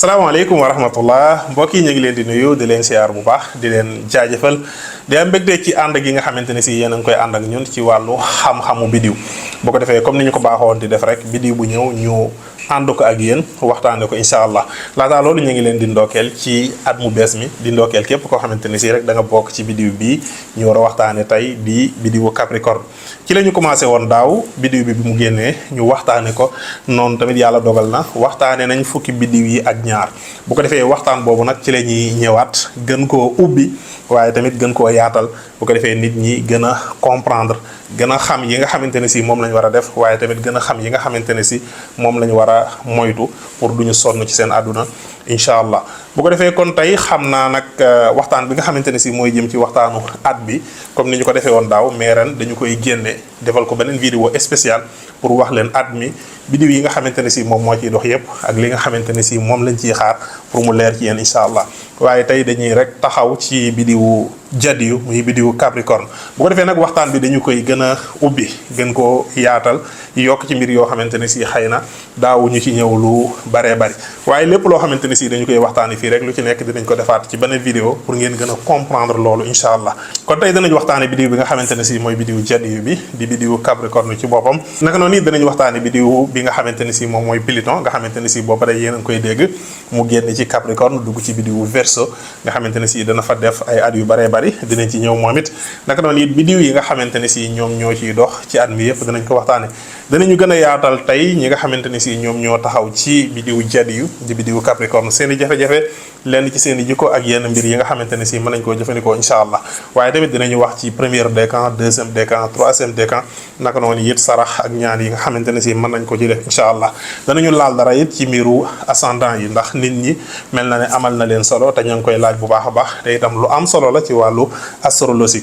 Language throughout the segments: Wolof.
salaamaaleykum wa rahmatullah mbokk yi ñu ngi leen di nuyu di leen siyaar bu baax di leen jaajëfal di am mbégte ci ànd gi nga xamante ne si yéen a ngi koy ànd ak ñun ci wàllu xam-xamu bidiw bu ko defee comme ni ñu ko baaxoon di def rek bidiw bu ñëw ñu ànd ko ak yéen waxtaane ko incha allah laataa loolu ñu ngi leen di ndokkeel ci at mu bees mi di ndokkeel képp koo xamante ne si rek da nga bokk ci bidiw bii ñu war a waxtaane tey di bidiwu Capricorne ci la ñu commencé woon daaw bidiw bi mu génnee ñu waxtaane ko noonu tamit yàlla dogal na waxtaane nañ fukki bidiw yi ak ñaar bu ko defee waxtaan boobu nag ci la ñuy ñëwaat gën koo ubbi waaye tamit gën koo yaatal bu ko defee nit ñi gën a comprendre gën a xam yi nga xamante ne si moom la ñu war a def waaye tamit gën a xam yi nga xamante ne si moom la ñu war a moytu pour duñu sonn ci seen àdduna incha allah bu ko defee kon tey xam naa nag waxtaan bi nga xamante ne si mooy jëm ci waxtaanu at bi comme ni ñu ko defee woon daaw mais ren dañu koy génne defal ko beneen vidéo spéciale pour wax leen at mi bidiw yi nga xamante ne si moom moo ciy dox yépp ak li nga xamante ne si moom lañ ciy xaar pour mu leer ci yéen incha allah waaye tey dañuy rek taxaw ci bidiwu jadiyu muy bidiwu Capricorne bu ko defee nag waxtaan bi dañu koy gën a ubbi gën koo yaatal yokk ci mbir yoo xamante ne si xëy na daawuñu ci ñëw lu baree bari waaye lépp loo xamante ne si dañu koy waxtaani fii rek lu ci nekk dinañ ko defaat ci beneen vidéo pour ngeen gën a comprendre loolu incha allah kon tey danañ waxtaane bidiw bi nga xamante ne si mooy bidiwu jadiyu bi di bidiwu Capricorne ci boppam naka noonu it danañ waxtaane bidiwu bi nga xamante ne si moom mooy Pluton nga xamante ne si boo paree yéen a ngi koy dégg mu génn ci Capricorne dugg ci bidiwu Verseau nga xamante ne si dana fa def ay at yu baree bari dinañ ci ñëw moom it naka noonu it bidiw yi nga xamante ne si ñoom ñoo ciy dox ci at mi yëpp danañ ko waxtaane danañu gën a yaatal tey ñi nga xamante ne si ñoom ñoo taxaw ci bidiwu jadiyu di bidiwu Capricorne seen i jafe-jafe lenn ci seen i jikko ak yenn mbir yi nga xamante ne si mën nañ koo jëfandikoo incha allah waaye tamit dinañu wax ci premier décan deuxième décan troisième décan naka noonu it sarax ak ñaan yi nga xamante ne si mën nañ ko ci def incha allah danañu laal dara it ci mbiru ascendant yi ndax nit ñi mel na ne amal na leen solo te ña ngi koy laaj bu baax a baax te itam lu am solo la ci wàllu astrologie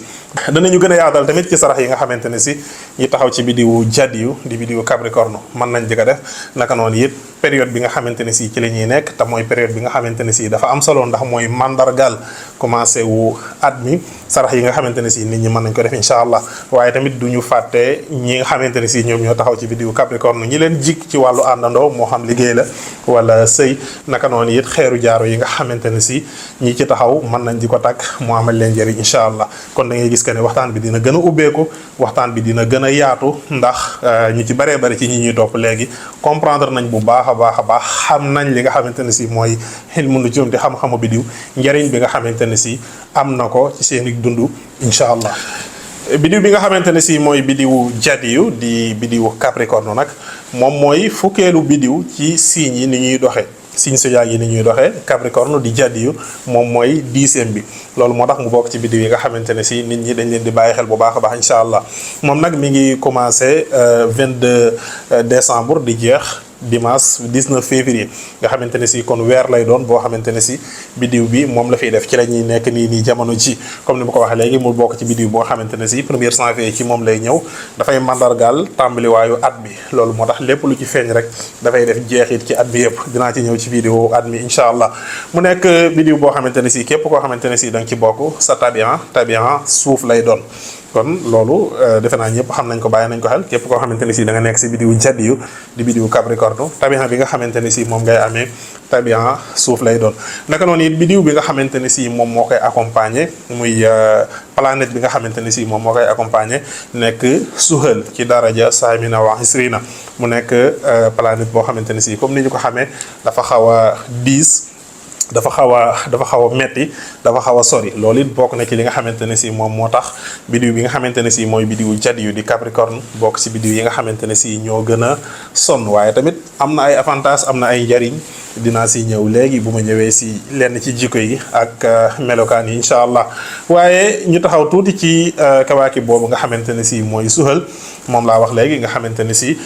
danañu gën a yaatal tamit ci sarax yi nga xamante ne si ñi taxaw ci bidiwu jadiyu di bidiwu Capricorne mën nañ di ko def naka noonu it période bi nga xamante ne si ci la ñuy nekk te mooy période bi nga xamante ne si dafa am solo ndax mooy mandargal commencé wu at mi sarax yi nga xamante ne si nit ñi mën nañ ko def incha allah waaye tamit du ñu fàtte ñi nga xamante ne si ñoom ñoo taxaw ci bidiwu Capricorne ñi leen jik ci wàllu àndandoo moo xam liggéey la wala sëy naka noonu it xeeru jaaro yi nga xamante ne si ñi ci taxaw mën nañ di ko takk mu amal leen njëriñ incha allah kon da ngay gis que ne waxtaan bi dina gën a ubbeeku waxtaan bi dina gën a yaatu ndax ñu ci baree bari ci ñi ñuy topp léegi comprendre nañ bu baax a baax xam nañ li nga xamante ne si mooy ilmu nujum di xam-xamu bidiw njariñ bi nga xamante ne si am na ko ci seeni dund incha allah bidiw bi nga xamante ne si mooy bidiwu jadiyu di bidiwu Capricorne nag moom mooy fukkeelu bidiw ci signes yi ni ñuy doxee signe zodiaque yi ni ñuy doxee Capricorne di jadiyu moom mooy 10e bi loolu moo tax mu bokk ci bidiw yi nga xamante ne si nit ñi dañ leen di bàyyi xel bu baax a baax incha allah moom nag mi ngi commencé 22 décembre di jeex dimanche 19 février nga xamante ne si kon weer lay doon boo xamante ne si bidiw bi moom la fiy def ci la ñuy nekk nii jamono ji comme ni ma ko waxee léegi mu bokk ci bidiw boo xamante ne si premier janvier ci moom lay ñëw dafay mandargaal tàmbaliwaayu at bi loolu moo tax lépp lu ci feeñ rek dafay def jeexit ci at bi yëpp dinaa ci ñëw ci vidéo at mi incha allah mu nekk bidiw boo xamante ne si képp koo xamante ne si da nga ci bokk sa tabian suuf lay doon kon loolu defe naa ñëpp xam nañ ko bàyyi nañ ko xel képp koo xamante ne si da nga nekk si bidiwu jadiyu di bidiwu Capricorne tabian bi nga xamante ne si moom ngay amee tabian suuf lay doon naka noonu it bidiw bi nga xamante ne si moom moo koy accompagner muy planète bi nga xamante ne si moom moo koy accompagner nekk Suhël ci daraja saamina wa isrina mu nekk planète boo xamante ne si comme ni ñu ko xamee dafa xaw a diis dafa xaw a metti dafa xaw a sori loolu it bokk na ci li nga xamante ne si moom moo tax bidiw bi nga xamante ne si mooy bidiwu jadiyu di Capricorne bokk si bidiw yi nga xamante ne si ñoo gën a sonn waaye tamit am na ay avantage am na ay njariñ dinaa si ñëw léegi bu ma ñëwee si lenn ci jikko yi ak melokaan yi incha allah waaye ñu taxaw tuuti ci kawaaki boobu nga xamante ne si mooy Suhël moom laa wax léegi nga xamante ne si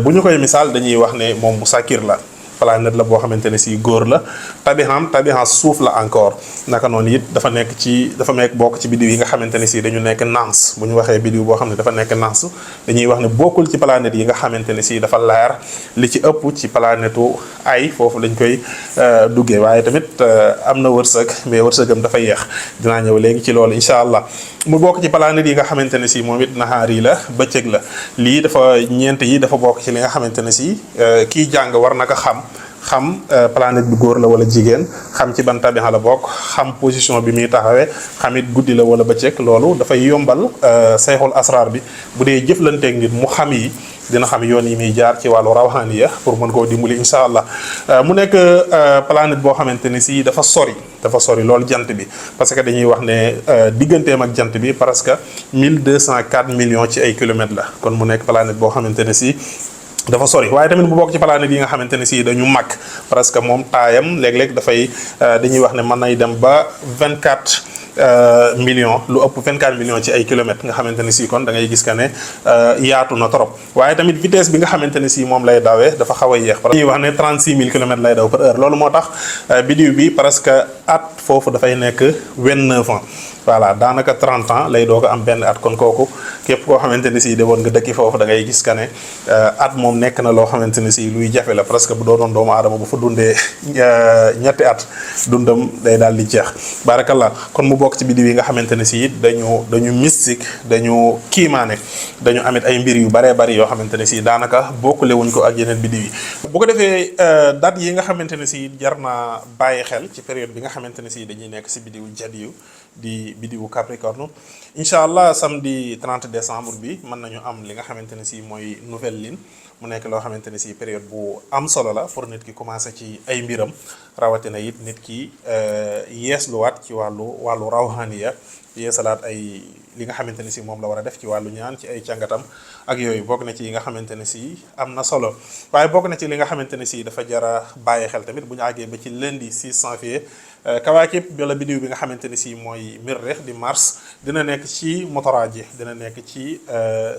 bu ñu koy misaal dañuy wax ne moom bu Sakir la planète la boo xamante ne si góor la tabihan suuf la encore naka noonu it dafa nekk bokk ci bidiw yi nga xamante ne si dañu nekk nans bu ñu waxee bidiw boo xam ne dafa nekk nans dañuy wax ne bokkul ci planète yi nga xamante ne si dafa leer li ci ëpp ci planètu ay foofu lañ koy duggee waaye tamit am na wërsëg mais wërsëgam dafa yeex dinaa ñëw léegi ci loolu incha allah mu bokk ci planète yi nga xamante ne si moom it naxaar yi la bëccëg la lii dafa ñeent yi dafa bokk ci li nga xamante ne si kii jàng war na ko xam xam planète bi góor la wala jigéen xam ci ban tabixa la bokk xam position bi muy taxawee xamit guddi la wala bëccëg loolu dafay yombal sayxul asrar bi bu dee jëflanteeg nit mu xam yi dina xam yoon yi muy jaar ci wàllu rawhaniya pour mën koo dimbali incha allah mu nekk planète boo xamante ni si dafa sori loolu jant bi parce que dañuy wax ne digganteem ak jant bi parce que 1204 millions ci ay kilomètres la kon mu nekk planète boo xamante ne si dafa sori waaye tamit bu bokk ci planète yi nga xamante ne si dañu mag parce que moom taayam léeg-léeg dafay dañuy wax ne mën nay dem ba 24 millions lu ëpp 24 millions ci ay kilomètres nga xamante ne si kon da ngay gis que ne yaatu na trop waaye tamit vitesse bi nga xamante ne si moom lay dawee dafa xaw a yéex parce que dañuy wax ne 36 000 kilomètres lay daw par heure loolu moo tax biddiw bi presque at foofu dafay nekk 29 ans voilà daanaka 30 ans lay doog a am benn at kon kooku képp koo xamante ne si demoon nga dëkki foofu da ngay gis que ne at moom nekk na loo xamante ne si luy jafe la presque bu doonoon doomu aadama bu fa dundee ñetti at dundam day daal di jeex barakallah kon mu bokk ci biddiw yi nga xamante ne si dañu mystique dañu kiimaane dañu amit ay mbir yu baree bari yoo xamante ne si daanaka bokkule wuñ ko ak yeneen biddiw yi bu ko defee date yi nga xamante ne si jar naa bàyyi xel ci période bi nga xamante ne si dañuy nekk si biddiwu jadiyu di biddiwu Capricorne incha allah samedi 30 décembre bi mën nañu am li nga xamante ne si mooy nouvelle lune mu nekk loo xamante ne si période bu am solo la pour nit ki commencé ci ay mbiram rawatina it nit ki yeesluwaat ci wàllu rawhaniya yeesalaat ay li nga xamante ne si moom la war a def ci wàllu ñaan ci ay càngatam ak yooyu bokk na ci yi nga xamante ne si am na solo waaye bokk na ci li nga xamante ne si dafa jara bàyyi xel tamit bu ñu àggee ba ci lundi 6 janvier kawaakib bi la biddiw bi nga xamante ne si mooy Mirrikh di Mars dina nekk ci motoraji dina nekk ci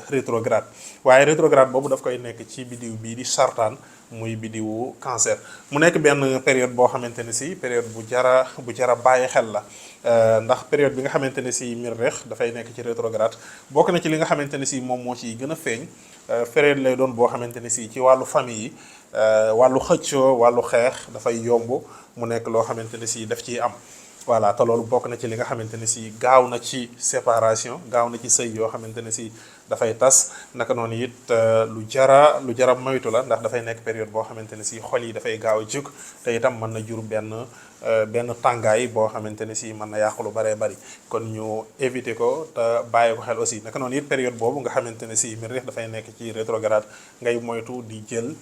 rétrograde waaye rétrograde boobu daf koy nekk ci biddiw bii di Sartaan muy biddiwu Cancer mu nekk benn période boo xamante ne si période bu jara bàyyi xel la ndax période bi nga xamante ne si Mirrikh dafay nekk ci rétrograde bokk na ci li nga xamante ne si moom moo ciy gën a feeñ période lay doon boo xamante ne si ci wàllu famille yi wàllu xëccoo wàllu xeex dafay yomb mu nekk loo xamante ne si daf ciy am voilà te loolu bokk na ci li nga xamante ne si gaaw na ci séparation gaaw na ci sëy yoo xamante ne si dafay tas naka noonu it lu jara moytu la ndax dafay nekk période boo xamante ne si xol yi dafay gaaw a jóg te itam mën na jur benn tàngaay boo xamante ne si mën na yàqu lu baree bari kon ñu éviter ko te bàyyi ko xel aussi naka noonu it période boobu nga xamante ne si Mirrikh dafay nekk ci rétrograde ngay moytu di jël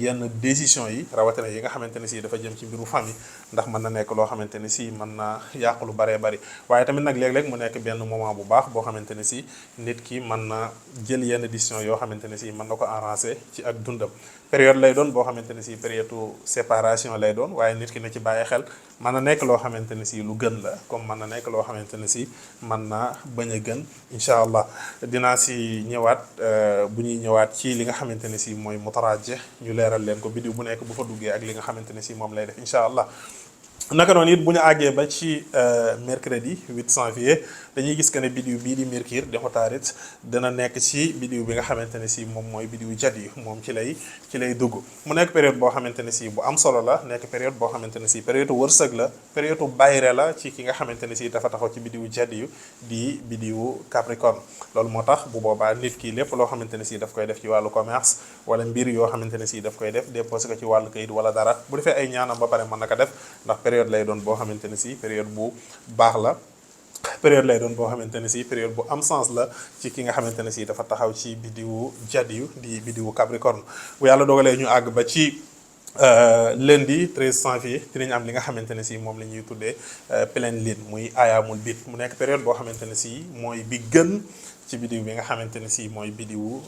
yenn décision yi rawatina yi nga xamante ne si dafa jëm ci mbiru famille ndax mën na nekk loo xamante ne si mën na yàqu lu baree bari waaye tamit nag léeg-léeg mu nekk benn moment bu baax boo xamante ne si nit ki mën na jël yenn décision yoo xamante ne si mën na ko arranger ci ak dundam période lay doon boo xamante ne si période séparation lay doon waaye nit ki na ci bàyyi xel mën na nekk loo xamante ne si lu gën la comme mën na nekk loo xamante ne si mën na bañ a gën incha allah dinaa si ñëwaat bu ñuy ñëwaat ci li nga xamante ne si mooy mutarajjih ñu leeral leen ko biddiw bu nekk bu fa duggee ak li nga xamante ne si moom lay def incha allah naka noonu it bu ñu àggee ba ci mercredi 8 janvier dañuy gis que ne biddiw bii di Mercure di Xutaarit dina nekk ci biddiw bi nga xamante ne si moom mooy biddiw Jadyu moom ci lay dugg mu nekk période boo xamante ne si bu am solo la nekk période boo xamante ne si période wërsëg la période bayre la ci ki nga xamante ne si dafa taxaw ci biddiw Jadyu di biddiwu Capricorne loolu moo tax bu boobaa nit ki lépp loo xamante ne si daf koy def ci wàllu commerce wala mbir yoo xamante ne si daf koy def déposé ko ci wàllu kayit wala dara bu defee ay ñaanam ba pare mën na ko def ndax période lay doon boo xamante ne si période bu baax la période lay doon boo xamante ne si période bu am sens la ci ki nga xamante ne si dafa taxaw ci biddiwu Jadyu di biddiwu Capricorne bu yàlla dogalee ñu àgg ba ci lundi 13 janvier dinañ am li nga xamante ne si moom la ñuy tuddee pleine lune muy ayaamul bit mu nekk période boo xamante ne si mooy bi gën ci biddiw bi nga xamante ne si mooy biddiwu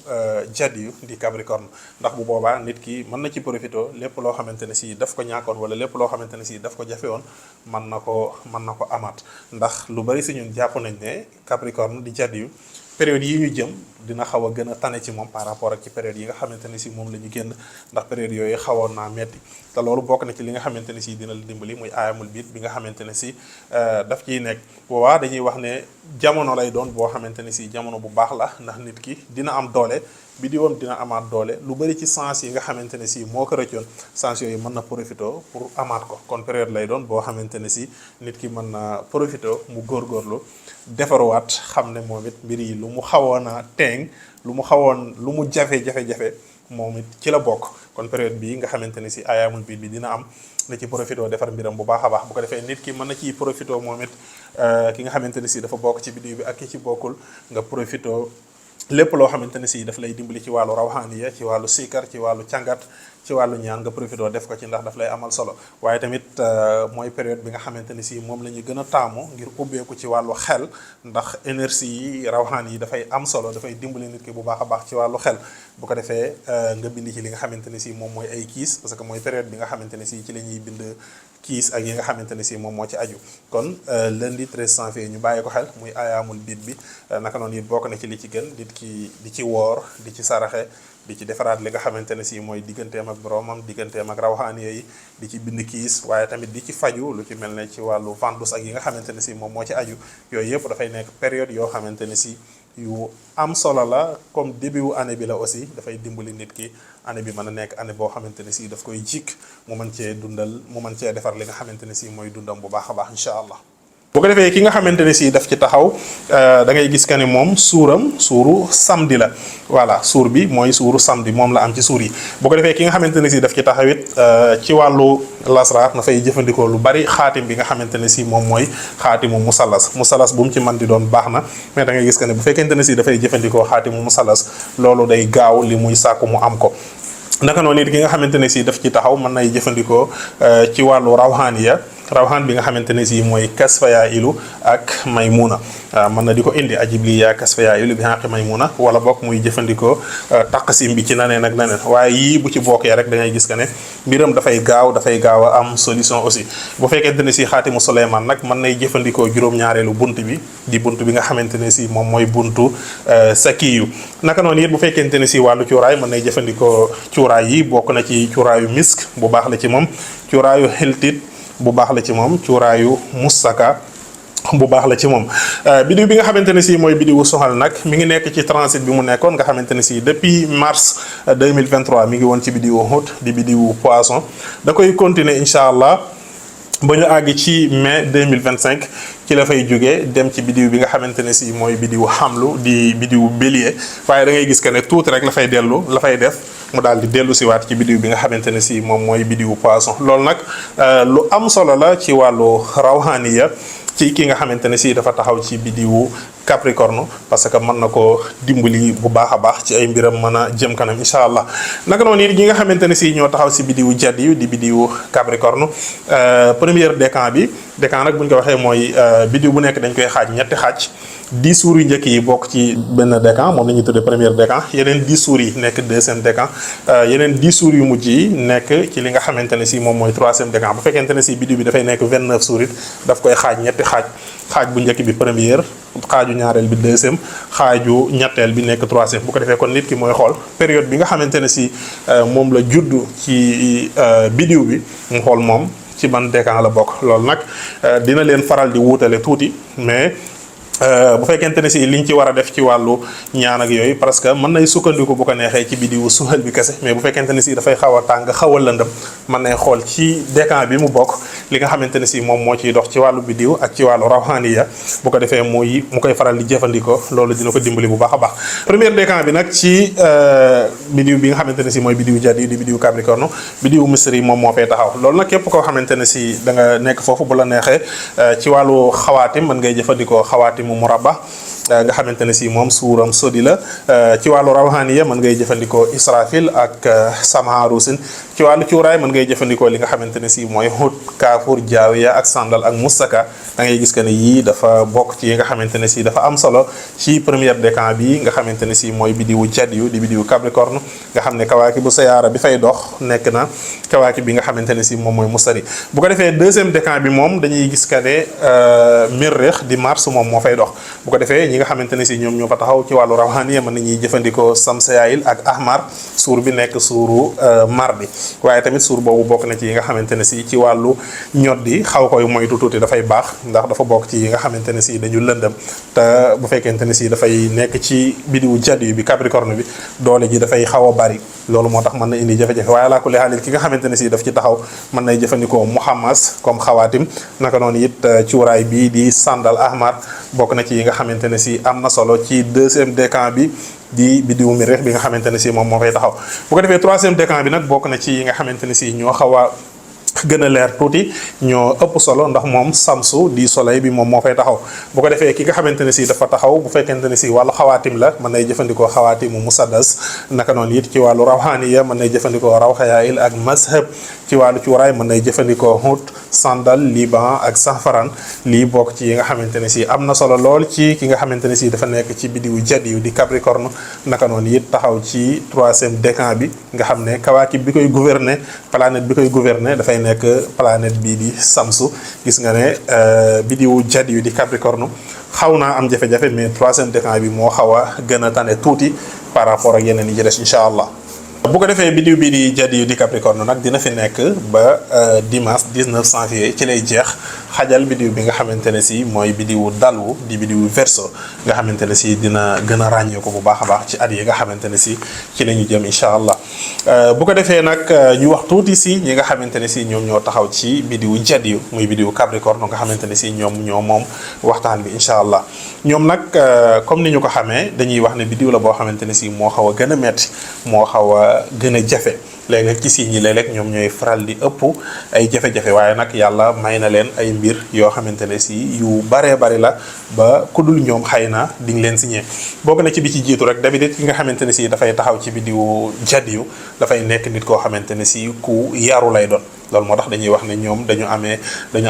Jadyu di Capricorne ndax bu boobaa nit ki mën na ci profité lépp loo xamante ne si daf ko ñàkkoon wala lépp loo xamante ne si daf ko jafewoon mën na ko amaat ndax lu bari si ñun jàpp nañ ne Capricorne di Jadyu période yi ñu jëm dina xaw a gën a tane ci moom par rapport ak ci période yi nga xamante ne si moom la ñu génn ndax période yooyu xawoon naa metti te loolu bokk na ci li nga xamante ne si dina la dimbali muy aayamul biit bi nga xamante ne si daf ciy nekk boobaa dañuy wax ne jamono lay doon boo xamante ne si jamono bu baax la ndax nit ki dina am doole biddiwam dina amaat doole lu bari ci sens yi nga xamante ne si moo ko rëccoon sens yooyu mën na profité pour amaat ko kon période lay doon boo xamante ne si nit ki mën na profité mu góorgóorlu defaruwaat xam ne moom it mbir yi lu mu xawoon a teeng lu mu jafe-jafe moom it ci la bokk. kon période bii nga xamante ne si ayaamul biid bi dina am na ci profité defar mbiram bu baax a baax. bu ko defee nit ki mën na ciy profité moom it ki nga xamante ne si dafa bokk ci biddiw bi ak ki ci bokkul nga profité lépp loo xamante ne si daf lay dimbali ci wàllu rawxaaniya, ci wàllu sikar, ci wàllu càngat, ci wàllu ñaan nga profité def ko ci ndax daf lay amal solo. waaye tamit mooy période bi nga xamante ne si moom la ñu gën a taamu ngir ubbeeku ci wàllu xel, ndax énergie yi rawxaan yi dafay am solo, dafay dimbali nit ki bu baax a baax ci wàllu xel. bu ko defee nga bind ci li nga xamante ne si moom mooy ay kiis, parce que mooy période bi nga xamante ne si ci la ñuy bind kiis ak yi nga xamante ne si moom moo ci aju. kon lundi 13 janvier ñu bàyyi ko xel, muy ayaamul biid bi. naka noonu it bokk na ci li ci gën nit ki di ci woor, di ci saraxe, di ci defaraat li nga xamante ne si mooy digganteem ak boromam, digganteem ak rawxaan yi, di ci bind kiis, waaye tamit di ci faju lu ci mel ne ci wàllu vendus ak yi nga xamante ne si moom moo ci aju. yooyu yëpp dafay nekk période yoo xamante ne si yu am solo la. comme début wu année bi la aussi, dafay dimbali nit ki année bi mën a nekk année boo xamante ne si daf koy jik mu mën cee dundal, mu mën cee defar li nga xamante ne si mooy dundam bu baax a baax incha allah. bu ko defee ki nga xamante ne si daf ci taxaw da ngay gis que ne moom suuru samedi la. voilà, suur bi mooy suuru samedi moom la am ci suur yi. bu ko defee ki nga xamante ne si daf ci taxawit ci wàllu lasraar dafay jëfandikoo lu bari xaatim bi nga xamante ne si moom mooy xaatimu musalas bu mu ci mën di doon baax na. mais da ngay gis que ne bu fekkente ne si dafay jëfandikoo xaatimu musalas loolu day gaaw li muy sàkku mu am ko. naka noonu it ki nga xamante ne si daf ci taxaw mën nay jëfandikoo ci wàllu rawxaaniya, rawxaan bi nga xamante ne si mooy kasfaya ilu ak maymuna. mën na di ko indi ajibli yaa kasfaya ilu bi xaqi maymuna, wala bokk muy jëfandikoo taqsim bi ci naneen ak naneen. waaye yii bu ci bokkee rek da ngay gis que ne mbiram dafay gaaw a am solution aussi. bu fekkente ne si xaatimu Suleymaan nag mën nay jëfandikoo juróom-ñaareelu bunt bi di bunt bi nga xamante ne si moom mooy buntu sakiyu. naka noonu it bu fekkente ne si wàllu cuuraay mën nay jëfandikoo cuuraay yi, bokk na ci cuuraayu misk bu baax la ci moom, cuuraayu xiltit bu baax la ci moom, cuuraayu musaka bu baax la ci moom. bidiw bi nga xamante ne si mooy bidiwu soxal nag mi ngi nekk ci transit bi mu nekkoon, nga xamante ne si depuis mars 2023 mi ngi woon ci bidiwu Hut di bidiwu poisson. da koy continuer incha allah ba ñu àgg ci mai 2025 ci la fay jógee dem ci bidiw bi nga xamante ne si mooy bidiwu xamlu di bidiwu bélier. waaye da ngay gis que ne tuuti rek la fay def mu daal di dellu siwaat ci bidiw bi nga xamante ne si moom mooy bidiwu poisson. loolu nag lu am solo la ci wàllu rawhaniya ci ki nga xamante ne si dafa taxaw ci bidiwu Capricorne, parce que mën na ko dimbali bu baax a baax ci ay mbiram mën a jëm kanam incha allah. naka noonu it ñi nga xamante ne si ñoo taxaw si bidiwu Jadyu di bidiwu Capricorne, première décan bi. décan nag bu ñu ko waxee mooy bidiw bu nekk dañ koy xaaj ñetti xaaj. 10 jours yu njëkk yi bokk ci benn décan, moom la ñuy tuddee première décan. yeneen 10 jours yi nekk deuxième décan. yeneen 10 jours yu mujj yi nekk ci li nga xamante ne si moom mooy troisième décan. bu fekkente ne si bidiw bi dafay nekk 29 jours it daf koy xaaj ñetti xaaj. xaaj bu njëkk bi première, xaaju ñaareel bi deuxième, xaaju ñetteel bi nekk troisième. bu ko defee kon nit ki mooy xool période bi nga xamante ne si moom la judd ci bidiw bi, mu xool moom ci ban décan la bokk. loolu nag dina leen faral di wuutale tuuti, mais bu fekkente ne si liñ ci war a def ci wàllu ñaan ak yooyu, parce que mën nay sukkandiku bu ko neexee ci bidiwu suhal bi kese. mais bu fekkente ne si dafay xaw a tàng xaw a lëndëm, mën nay xool ci décan bi mu bokk li nga xamante ne si moom moo ciy dox ci wàllu bidiw ak ci wàllu rawhaniya. bu ko defee mu koy faral di jëfandikoo, loolu dina ko dimbali bu baax a baax. première décan bi nag ci bidiw bi nga xamante ne si mooy bidiwu Jadyu di bidiwu Capricorne, bidiwu Misri moom moo fay taxaw. loolu nag képp koo xamante ne si da nga nekk foofu, bu la neexee ci wàllu xawaatim mën ngay jëfandikoo xawaatim mu murabba nga xamante ne si moom suuram sodi la. ci wàllu rawhaniya mën ngay jëfandikoo Israfil ak Samharusin. ci wàllu cuuraay mën ngay jëfandikoo li nga xamante ne si mooy Hut, Kaafur, Jaawiya ak Sandal ak Mustaka. da ngay gis que ne yii dafa bokk ci yi nga xamante ne si dafa am solo ci première décan bi nga xamante ne si mooy bidiwu Jadyu di bidiwu Capricorne, nga xam ne kawaaki bu sayaara bi fay dox nekk na kawaaki bi nga xamante ne si moom mooy Mustari. bu ko defee deuxième décan bi moom dañuy gis que ne Mirrikh di Mars moom moo fay dox. bu ko defee ñi nga xamante ne si ñoom ñoo fa taxaw ci wàllu rawhaniya mën nañuy jëfandikoo Samsayail ak Ahmar, suur bi nekk suuru mardi. waaye tamit suur boobu bokk na ci yi nga xamante ne si ci wàllu ñoddi xaw koy moytu tuuti dafay baax, ndax dafa bokk ci yi nga xamante ne si dañu lëndëm. te bu fekkente ne si dafay nekk ci bidiwu Jadyu bi Capricorne bi, doole ji dafay xaw a bari. loolu moo tax mën na indi jafe-jafe. waaye laa kulli xaalis ki nga xamante ne si daf ci taxaw mën nay jëfandikoo muhammas comme xawaatim. naka noonu it cuuraay bii di Sandal Ahmar bokk na ci yi nga xamante ne si am na solo ci deuxième décan bi di biddiwu Miriix bi nga xamante ne si moom moo fay taxaw. bu ko defee troisième décan bi nag bokk na ci yi nga xamante ne si ñoo xaw a gën a leer tuuti ñoo ëpp solo ndax moom samsu di soleil bi moom moo fay taxaw. bu ko defee ki nga xamante ne si dafa taxaw bu fekkente ne si wàllu xawaatim la mën nay jëfandikoo xawaatimu musaddas naka noonu it ci wàllu rawxaaniya mën nay jëfandikoo rawxayail ak mazhab ci wàllu cuuraay mën nay jëfandikoo hut sandal liban ak safaran lii bokk ci yi nga xamante ne si am na solo lool ci ki nga xamante ne si dafa nekk ci biddiwu jadiyu di capricorne naka noonu it taxaw ci troisième décan bi nga xam ne kawaakib bi koy gouverner planète bi koy gouverner dafay nekk planète bii di samsu. gis nga ne biddiwu jadiyu di capricorne xaw naa am jafe-jafe mais troisième décan bi moo xaw a gën a tane tuuti par rapport ak yeneen yi ci des incha allah. bu ko defee biddiw bii di jadiyu di capricorne nag dina fi nekk ba dimanche 19 janvier ci lay jeex xajal biddiw bi nga xamante ne si mooy biddiwu dalwu di biddiwu verseau nga xamante ne si dina gën a ràññee ko bu baax a baax ci at yi nga xamante ne si ci la ñu jëm incha allah. bu ko defee nag ñu wax tuuti si ñi nga xamante ne si ñoom ñoo taxaw ci biddiwu jadiyu muy biddiwu capricorne nga xamante ne si ñoom moom waxtaan bi incha allah. ñoom nag comme ni ñu ko xamee dañuy wax ne biddiw la boo xamante ne si moo xaw a gën a metti moo xaw a gën a jafe léeg-léeg ci signes yi léeg-léeg ñoom ñooy faral di ëpp ay jafe-jafe waaye nag yàlla may na leen ay mbir yoo xamante ne si yu baree bari la ba ku dul ñoom xëy na di nga leen signé. bokk na ci bi ci jiitu rek d'habitude ki nga xamante ne si dafay taxaw ci biddiwu jadiyu dafay nekk nit koo xamante ne si ku yaru lay doon. loolu moo tax dañuy wax ne ñoom dañu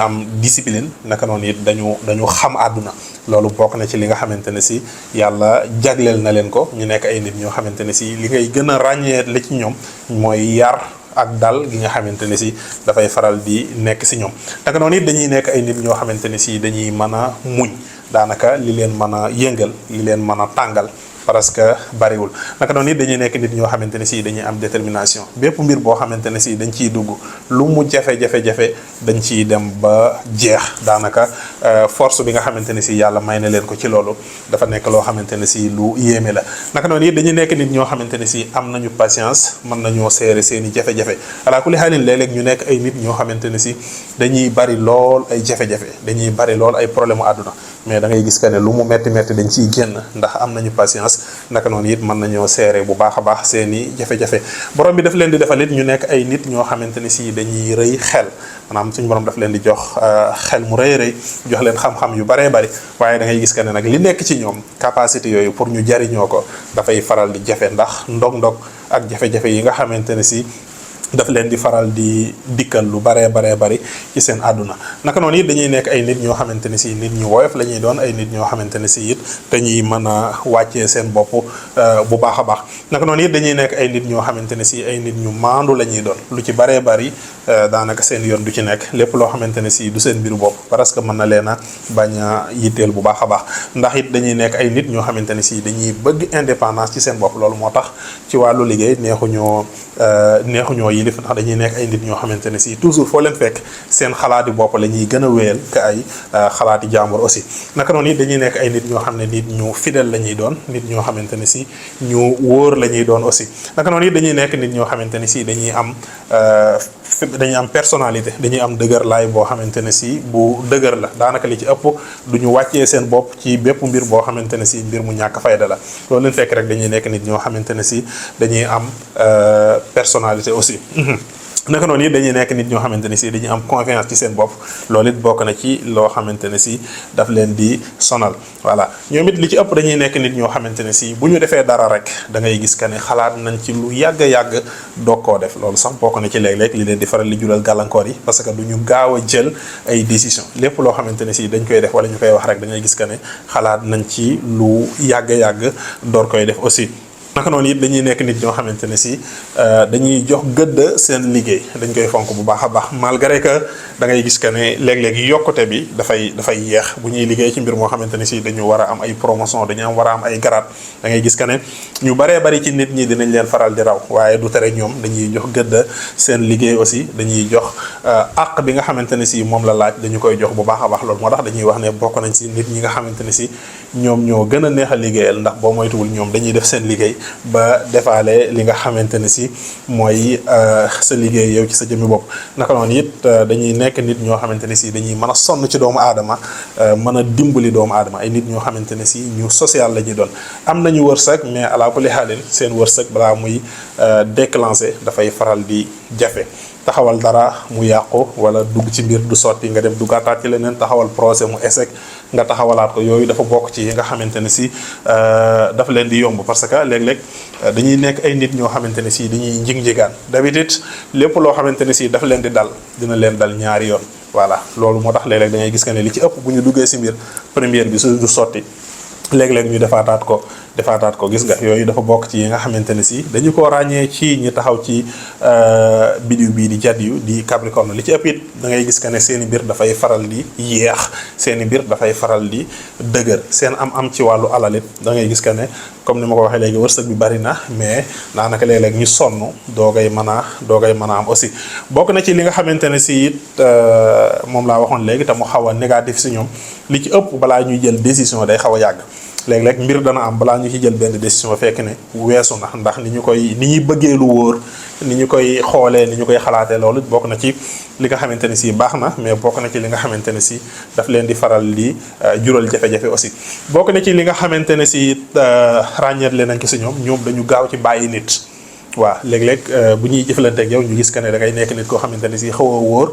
am discipline naka noonu it dañu xam àdduna loolu bokk na ci li nga xamante ne si yàlla jagleel na leen ko ñu nekk ay nit ñoo xamante ne si li ngay gën a ràññee la ci ñoom mooy yar ak dal gi nga xamante ne si dafay faral di nekk si ñoom naka noonu it dañuy nekk ay nit ñoo xamante ne si dañuy mën a muñ daanaka li leen mën a yëngal li leen mën a tàngal parce que bariwul naka noonu it dañuy nekk nit ñoo xamante ne si dañuy am détermination bépp mbir boo xamante ne si dañ ciy dugg lu mu jafe-jafe-jafe dañ ciy dem ba jeex daanaka force bi nga xamante ne si yàlla may na leen ko ci loolu dafa nekk loo xamante ne si lu yéeme la. naka noonu it dañuy nekk nit ñoo xamante ne si am nañu patience mën nañoo seere seeni jafe-jafe ala kulli xaalin léeg-léeg ñu nekk ay nit ñoo xamante ne si dañuy bari lool ay jafe-jafe dañuy bari lool ay problème u àdduna mais da ngay gis que ne lu mu metti dañ ciy génn ndax am nañu patience naka noonu it mën nañoo seere bu baax a baax seeni jafe-jafe. borom bi daf leen di defal it ñu nekk ay nit ñoo xamante ne si dañuy rëy xel maanaam suñu borom daf leen di jox xel mu rëy jox leen xam-xam yu baree bari waaye da ngay gis que ne nag li nekk ci ñoom capacité yooyu pour ñu jariñoo ko dafay faral di jafe ndax ndog-ndog ak jafe-jafe yi nga xamante ne si daf leen di faral di dikkal lu baree bari ci seen àdduna. naka noonu it dañuy nekk ay nit ñoo xamante ne si nit ñu woyof la ñuy doon ay nit ñoo xamante ne si it dañuy mën a wàccee seen bopp bu baax a baax naka noonu it dañuy nekk ay nit ñoo xamante ne si ay nit ñu maandu la ñuy doon lu ci baree bari daanaka seen yoon du ci nekk lépp loo xamante ne si du seen mbiru bopp parce que mën na leen a bañ a yitteel bu baax a baax ndax it dañuy nekk ay nit ñoo xamante ne si dañuy bëgg indépendance ci seen bopp loolu moo tax ci wàllu liggéey neexuñoo yilif ndax dañuy nekk ay nit ñoo xamante ne si toujours foo leen fekk seen xalaati bopp la ñuy gën a wéyal ka ay xalaati jàmbur aussi naka noonu it dañuy nekk ay nit ñoo xam ne nit ñu fidèle la ñuy doon nit ñoo xamante ne si ñu wóor la ñuy doon aussi naka noonu it dañuy nekk nit ñoo xamante ne si dañuy am personnalité dañuy am dëgër laay boo xamante ne si bu dëgër la daanaka li ci ëpp du ñu wàccee seen bopp ci bépp mbir boo xamante ne si mbir mu ñàkk fayda la loolu leen fekk rek dañuy nekk nit ñoo xamante ne si dañuy am personnalité aussi naka noonu it dañuy nekk nit ñoo xamante ne si dañuy am confiance ci seen bopp loolu it bokk na ci loo xamante ne si daf leen di sonal voilà ñoom it li ci ëpp dañuy nekk nit ñoo xamante ne si bu ñu defee dara rek da ngay gis que ne xalaat nañ ci lu yàgg doog koo def loolu sax bokk na ci léeg-léeg li leen di faral di jural gàllankoor yi parce que du ñu gaaw a jël ay décision lépp loo xamante ne si dañ koy def wala ñu koy wax rek da ngay gis que ne xalaat nañ ci lu yàgg door koy def aussi naka noonu it dañuy nekk nit ñoo xamante ne si dañuy jox gëdd seen liggéey dañ koy fonk bu baax a baax malgré que da ngay gis que ne léeg-léeg yokkute bi dafay yeex bu ñuy liggéey ci mbir moo xamante ne si dañu war a am ay promotion dañu war a am ay grade da ngay gis que ne ñu baree bari ci nit ñi dinañ leen faral di raw waaye du tere ñoom dañuy jox gëdd seen liggéey aussi dañuy jox àq bi nga xamante ne si moom la laaj dañu koy jox bu baax a baax loolu moo tax dañuy wax ne bokk nañ si nit ñi nga xamante ne si ñoom ñoo gën a neex a liggéeyal ndax boo moytuwul ñoom dañuy def seen liggéey ba defaale li nga xamante ne si mooy sa liggéey yow ci sa jëmmi bopp. naka noonu it dañuy nekk nit ñoo xamante ne si dañuy mën a sonn ci doomu aadama mën a dimbali doomu aadama ay nit ñoo xamante ne si ñu social la ñuy doon. am nañu wërsëg mais ala kulli xaalin seen wërsëg balaa muy déclencher dafay faral di jafe. taxawal dara mu yàqu wala dugg ci mbir du sotti nga dem duggaataat ci leneen taxawal projet mu échec nga taxawalaat ko yooyu dafa bokk ci yi nga xamante ne si dafa leen di yomb parce que léeg-léeg dañuy nekk ay nit ñoo xamante ne si dañuy njig-njigaan d'habitude lépp loo xamante ne si dafa leen di dal dina leen dal ñaari yoon. voilà loolu moo tax léeg-léeg da ngay gis que ne li ci ëpp bu ñu duggee si mbir première bi su du sotti léeg-léeg ñu defaataat ko gis nga yooyu dafa bokk ci yi nga xamante ne si dañu ko ràññee ci ñi taxaw ci bidiw bii di Jadyu di Capricorne li ci ëpp it da ngay gis que ne seen i mbir dafay faral di yéex seen i mbir dafay faral di dëgër seen am ci wàllu alal it da ngay gis que ne comme ni ma ko waxee léegi wërsëg bi bari na mais daanaka léeg-léeg ñu sonn doogay mën a am aussi bokk na ci li nga xamante ne si it moom laa waxoon léegi te mu xaw a négatif si ñoom li ci ëpp balaa ñuy jël décision day xaw a yàgg. léeg-léeg mbir dana am balaa ñu ci jël benn décision fekk ne weesu na ndax ni ñuy bëggee lu wóor ni ñu koy xoolee ni ñu koy xalaatee loolu bokk na ci li nga xamante ne si baax na mais bokk na ci li nga xamante ne si daf leen di faral di jural jafe-jafe aussi. bokk na ci li nga xamante ne si ràññeetle nañ ko si ñoom dañu gaaw ci bàyyi nit. waaw léeg-léeg bu ñuy jëflante ak yow ñu gis que ne da ngay nekk nit koo xamante ne si xaw a wóor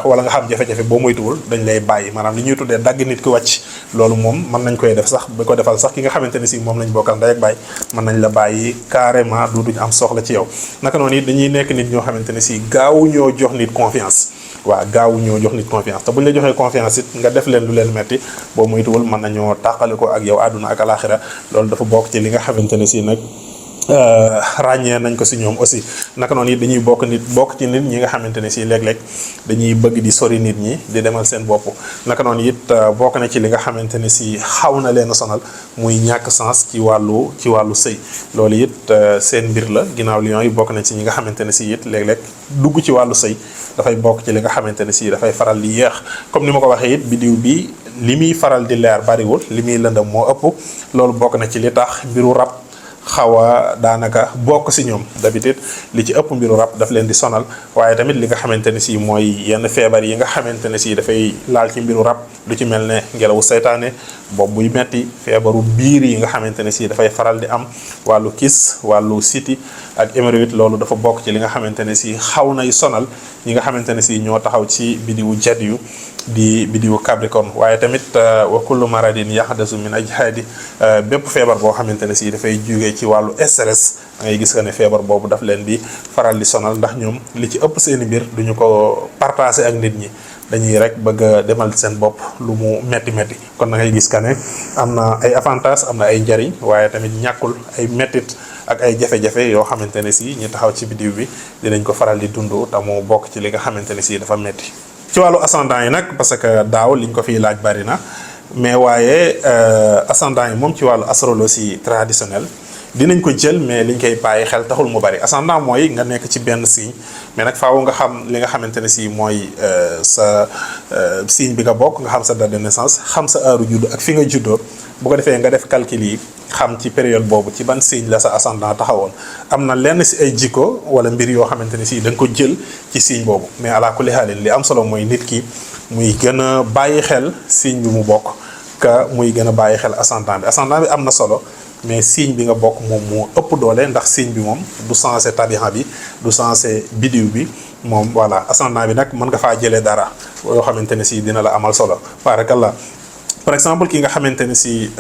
wala nga xam jafe-jafe boo moytuwul dañ lay bàyyi maanaam li ñuy tuddee dagg nit ki wàcc loolu moom mën nañ koy def sax ba ko defal sax ki nga xamante ne si moom lañ bokkal ndey ak bàyyi mën nañ la bàyyi carrément duñ am soxla ci yow. naka noonu it dañuy nekk nit ñoo xamante ne si gaawu ñoo jox nit confiance. waaw gaawu ñoo jox nit confiance te buñ la joxee confiance it nga def leen lu leen metti boo moytuwul mën nañoo tàqale ko ak yow àdduna ak alaxira loolu dafa bokk ci li nga xamante ne si nag ràññee nañ ko si ñoom aussi. naka noonu it dañuy bokk ci nit ñi nga xamante ne si léeg-léeg dañuy bëgg di sori nit ñi di demal seen bopp. naka noonu it bokk na ci li nga xamante ne si xaw na leen a sonal muy ñàkk sens ci wàllu sëy loolu it seen mbir la ginnaaw lion yi bokk na ci ñi nga xamante ne si it léeg-léeg dugg ci wàllu sëy dafay bokk ci li nga xamante ne si dafay faral di yéex comme ni ma ko waxee it bidiw bi li muy faral di leer bariwul li muy lëndëm moo ëpp loolu bokk na ci li tax mbiru rab xaw a daanaka bokk si ñoom d'habitude li ci ëpp mbiru rab daf leen di sonal waaye tamit li nga xamante ne si mooy yenn feebar yi nga xamante ne si dafay laal ci mbiru rab lu ci mel ne ngelawu seytaane bopp buy metti feebaru biir yi nga xamante ne si dafay faral di am wàllu kis wàllu siti ak hémorroïde loolu dafa bokk ci li nga xamante ne si xaw nay sonal ñi nga xamante ne si ñoo taxaw ci bidiwu Jadyu di bidiwu Capricorne waaye tamit wa kullu maradin yahdasu min ajhadi bépp feebar boo xamante ne si dafay jógee ci wàllu stress da ngay gis que ne feebar boobu daf leen di faral di sonal ndax ñoom li ci ëpp seeni mbir duñu ko partager ak nit ñi dañuy rek bëgg a demal seen bopp lu mu metti kon da ngay gis que ne am na ay avantages am na ay njariñ waaye tamit ñàkkul ay mettit ak ay jafe-jafe yoo xamante ne si ñi taxaw ci bidiw bi dinañ ko faral di dund te mu bokk ci li nga xamante ne si dafa metti ci wàllu ascendant yi nag parce que daaw liñ ko fiy laaj bari na mais waaye ascendant yi moom ci wàllu astrologie traditionnelle dinañ ko jël mais liñ koy bàyyi xel taxul mu bari ascendant mooy nga nekk ci benn signe mais nag faaw nga xam li nga xamante ne si mooy sa signe bi nga bokk nga xam sa date de naissance xam sa heure judd ak fi nga juddoo bu ko defee nga def calcul yi xam ci période boobu ci ban signe la sa ascendant taxawoon am na lenn si ay jikko wala mbir yoo xamante ne si da nga ko jël ci signe boobu mais ala kulli haalin li am solo mooy nit ki muy gën a bàyyi xel signe bi mu bokk ka muy gën a bàyyi xel ascendant bi am na solo mais signe bi nga bokk moom moo ëpp doole ndax signe bi moom du sensé tabixa bi du sensé bidiw bi moom voilà ascendant bi nag mën nga faa jëlee dara yoo xamante ne si dina la amal solo barakallah par exemple ki nga xamante ne si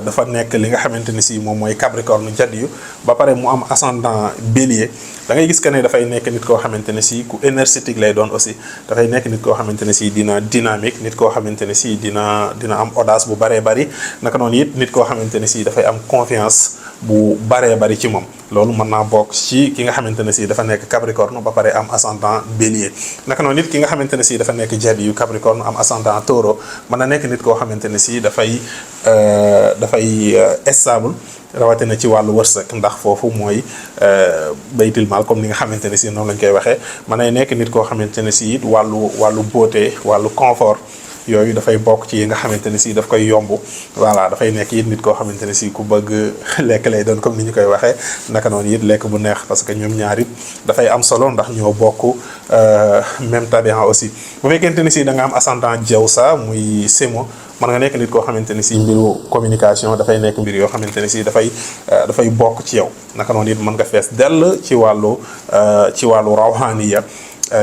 dafa nekk li nga xamante ne si moom mooy Capricorne Jadyu ba pare mu am ascendant Bélier da ngay gis que ne dafay nekk nit koo xamante ne si ku énergétique lay doon aussi dafay nekk nit koo xamante ne si dina dynamique nit koo xamante ne si dina am audace bu baree bari naka noonu it nit koo xamante ne si dafay am confiance bu baree bari ci moom loolu mën naa bokk ci ki nga xamante ne si dafa nekk Capricorne ba pare am ascendant Bélier naka noonu it ki nga xamante ne si dafa nekk Jadyu Capricorne am ascendant Taureau mën na nekk nit koo xamante ne si dafay stable rawatina ci wàllu wërsëg ndax foofu mooy baytil maal comme ni nga xamante ne si noonu lañ koy waxee mën nay nekk nit koo xamante ne si it wàllu beauté wàllu confort yooyu dafay bokk ci yi nga xamante ne si daf koy yomb voilà dafay nekk it nit koo xamante ne si ku bëgg lekk lay doon comme ni ñu koy waxee naka noonu it lekk bu neex parce que ñoom ñaar it dafay am solo ndax ñoo bokk même tabian aussi bu fekkente ni si da nga am ascendant Jawsa muy Semo mën nga nekk nit koo xamante ne si mbiru communication dafay nekk mbir yoo xamante ne si dafay bokk ci yow naka noonu it mën nga fees dell ci wàllu rawhaniya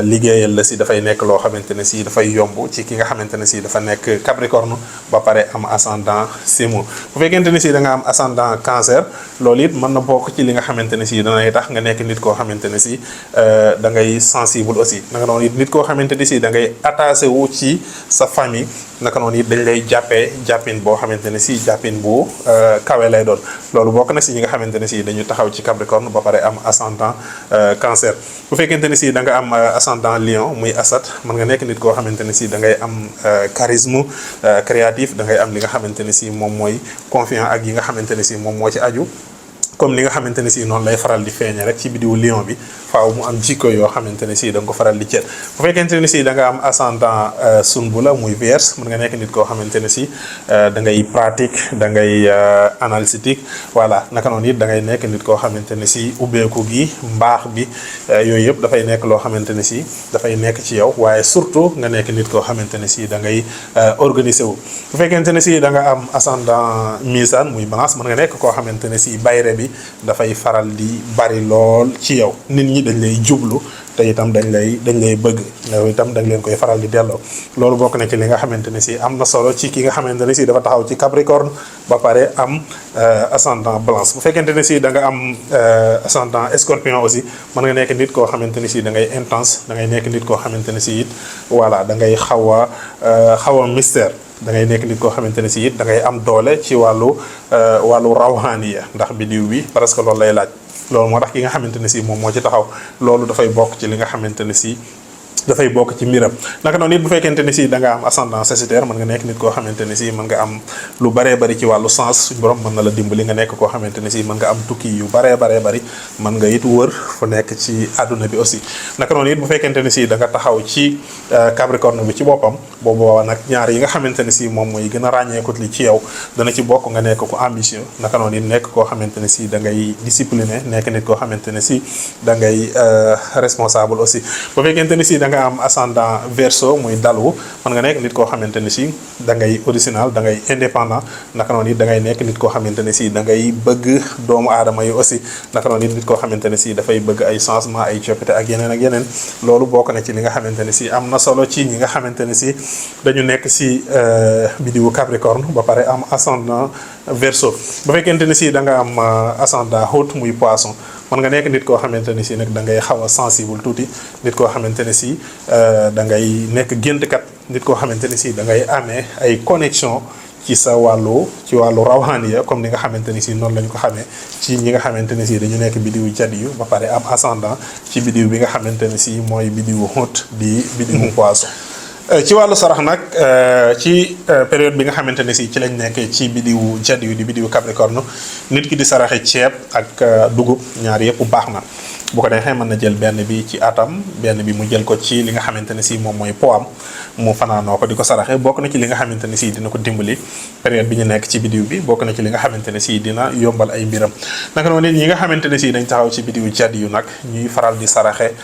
liggéeyal la si dafay nekk loo xamante ne si dafay yomb ci ki nga xamante ne si dafa nekk Capricorne ba pare am ascendant Simo bu fekkente ne si da nga am ascendant Cancer loolu it mën na bokk ci li nga xamante ne si danay tax nga nekk nit koo xamante ne si da ngay sensible aussi naka noonu it nit koo xamante ne si da ngay attaché wu ci sa famille naka noonu it dañ lay jàppin boo xamante ne si jàppin bu kawe lay doon loolu bokk na si ñi nga xamante ne si dañu taxaw ci Capricorne ba pare am ascendant Cancer bu fekkente ne si da nga am ascendant Lion muy Asad mën nga nekk nit koo xamante ne si da ngay am charisme créatif da ngay am li nga xamante ne si moom mooy confiant ak yi nga xamante ne si moom moo ci aju comme li nga xamante ne si noonu lay faral di feeñe rek ci bidiwu Lion bi faaw mu am jikko yoo xamante ne si da nga ko faral di jël bu fekkente ne si da nga am ascendant Sunbula muy Vierge mën nga nekk nit koo xamante ne si da ngay pratique da ngay analytique voilà naka noonu it da ngay nekk nit koo xamante ne si ubbeeku gi mbaax bi yooyu yëpp dafay nekk loo xamante ne si dafay nekk ci yow waaye surtout nga nekk nit koo xamante ne si da ngay organiser wu bu fekkente ne si da nga am ascendant Misaan muy Balance mën nga nekk koo xamante ne si bayre bi dafay faral di bari lool ci yow nit ñi dañ lay jublu te itam dañ lay bëgg yow itam dañ leen koy faral di delloo loolu bokk na ci li nga xamante ne si am na solo ci ki nga xamante ne si dafa taxaw ci Capricorne ba pare am ascendant Balance bu fekkente ne si da nga am ascendant Scorpion aussi mën nga nekk nit koo xamante ne si da ngay intense da ngay nekk nit koo xamante ne si it voilà da ngay xaw a mystère da ngay nekk nit koo xamante ne si it da ngay am doole ci wàllu rawhaniya ndax bidiw bi parce que loolu lay laaj loolu moo tax ki nga xamante ne si moom moo ci taxaw loolu dafay bokk ci li nga xamante ne si dafay bokk ci mbiram naka noonu it bu fekkente ne si da nga am ascendant Sagittaire mën nga nekk nit koo xamante ne si mën nga am lu baree bari ci wàllu sens suñu borom mën na la dimbali nga nekk koo xamante ne si mën nga am tukki yu baree bari mën nga it wër fu nekk ci àdduna bi aussi naka noonu it bu fekkente ne si da nga taxaw ci Capricorne bi ci boppam boobu nag ñaar yi nga xamante ne si moom mooy gën a ràññeekut li ci yow dana ci bokk nga nekk ko ambitieux naka noonu it nekk koo xamante ne si da ngay discipliné nekk nit koo xamante ne si da ngay responsable aussi bu fekkente ne si da nga am ascendant Verseau muy Dalu mën nga nekk nit koo xamante ne si da ngay original da ngay indépendant naka noonu it da ngay nekk nit koo xamante ne si da ngay bëgg doomu aadama yi aussi naka noonu it nit koo xamante ne si dafay bëgg ay changement ay coppite ak yeneen loolu bokk na ci li nga xamante ne si am na solo ci ñi nga xamante ne si dañu nekk si bidiwu Capricorne ba pare am ascendant Verseau bu fekkente ne si da nga am ascendant Haute muy Poisson mën nga nekk nit koo xamante ne si nag da ngay xaw a sensible tuuti nit koo xamante ne si da ngay nekk géntkat nit koo xamante ne si da ngay amee ay connexion ci wàllu rawhaniya comme ni nga xamante ni si noonu lañu ko xamee ci ñi nga xamante ne si dañu nekk bidiwu Jadiyu ba pare am ascendant ci bidiw bi nga xamante ne si mooy bidiwu Haute di bidiwu Poisson ci wàllu sarax nag ci période bi nga xamante ne si ci lañ nekk ci bidiwu Jadiyu di bidiwu Capricorne nit ki di saraxe ceeb ak dugub ñaar yëpp baax na bu ko defee mën na jël benn bi ci atam benn bi mu jël ko ci li nga xamante ne si moom mooy poam mu fanaanoo ko di ko saraxe bokk na ci li nga xamante ne si dina ko dimbali période bi ñu nekk ci bidiw bi bokk na ci li nga xamante ne si dina yombal ay mbiram naka noonu nit ñi nga xamante ne si dañ taxaw ci bidiwu Jadiyu nag ñuy faral di saraxe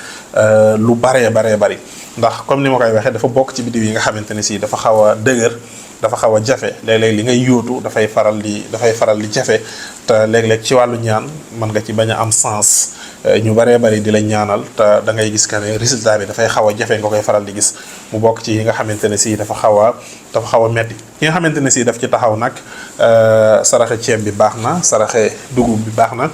lu baree bari ndax comme ni ma koy waxee dafa bokk ci bidiw yi nga xamante ne si dafa xaw a dëgër dafa xaw a jafe léeg-léeg li ngay yóotu dafay faral di jafe te léeg-léeg ci wàllu ñaan mën nga ci bañ a am sens ñu baree bari di la ñaanal te da ngay gis que ne résultat bi dafay xaw a jafe nga koy faral di gis mu bokk ci yi nga xamante ne si dafa xaw a metti ki nga xamante ne si daf ci taxaw nag saraxe ceeb bi baax na saraxe dugub bi baax na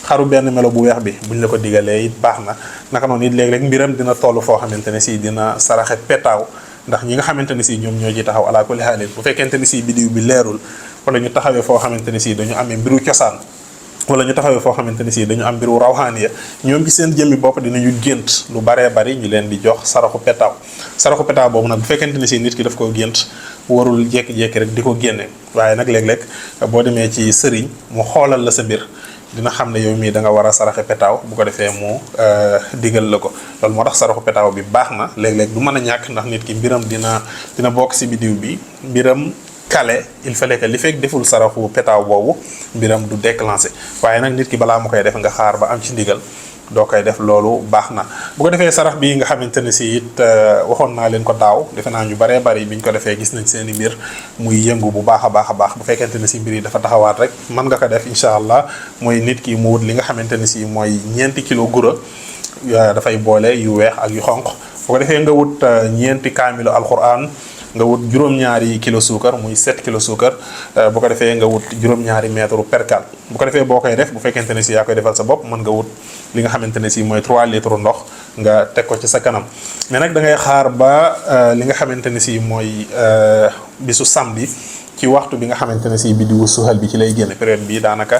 xaru benn melo bu weex bi buñ la ko digalee it baax na naka noonu it léeg-léeg mbiram dina toll foo xamante ne si dina saraxe petaaw ndax ñi nga xamante ne si ñoom ñoo ci taxaw ala kulli xaalin bu fekkente ne si bidiw bi leerul wala ñu taxawee foo xamante ne si dañu amee mbiru cosaan wala ñu taxawee foo xamante ne si dañu am mbiru rawhaaniya ñoom ci seen jëmmi bopp dinañu gént lu baree bari ñu leen di jox saraxu petaaw boobu nag bu fekkente ne si nit ki daf koo gént warul jékki-jékki rek di ko génne waaye nag léeg-léeg boo demee ci sëriñ mu xoolal la sa mbir dina xam ne yow mii da nga war a saraxe petaaw bu ko defee mu digal la ko loolu moo tax saraxu petaaw bi baax na léeg-léeg du mën a ñàkk ndax nit ki mbiram dina bokk si bidiw bi mbiram kale il fallait que li fekk deful saraxu petaaw boobu mbiram du déclenché waaye nag nit ki balaa mu koy def nga xaar ba am ci ndigal doo koy def loolu baax na bu ko defee sarax bi nga xamante ne si it waxoon naa leen ko daaw defe naa ñu baree bari biñ ko defee gis nañ seen i mbir muy yëngu bu baax a baax bu fekkente ne si mbir yi dafa taxawaat rek mën nga ko def incha allah mooy nit ki mu wut li nga xamante ne si mooy 4 kilo gura dafay boole yu weex ak yu xonq bu ko defee nga wut ñeenti kaamilu alquran nga wut juróom-ñaari kilo suukar muy 7 kilo suukar bu ko defee nga wut juróom-ñaari mètre percal bu ko defee boo koy def bu fekkente ne si yaa koy defal sa bopp mën nga wut li nga xamante ne si mooy 3 litres ndox nga teg ko ci sa kanam mais nag da ngay xaar ba li nga xamante ne si mooy bisu samedi ci waxtu bi nga xamante ne si bidiwu suxal bi ci lay génn période bi daanaka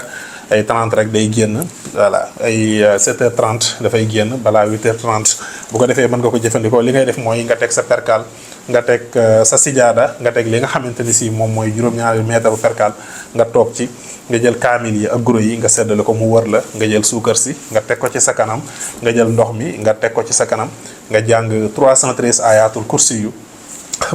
ay 30 rek day génn voilà ay 7h30 dafay génn balaa 8h30 bu ko defee mën nga ko jëfandikoo li ngay def mooy nga teg sa percal nga teg sa sijaada nga teg li nga xamante ni si moom mooy juróom-ñaari mètre percal nga toog ci nga jël kaamil yi ak guro yi nga seddale ko mu wër la nga jël suukar si nga teg ko ci sa kanam nga jël ndox mi nga teg ko ci sa kanam nga jàng 313 ayatul kursi yu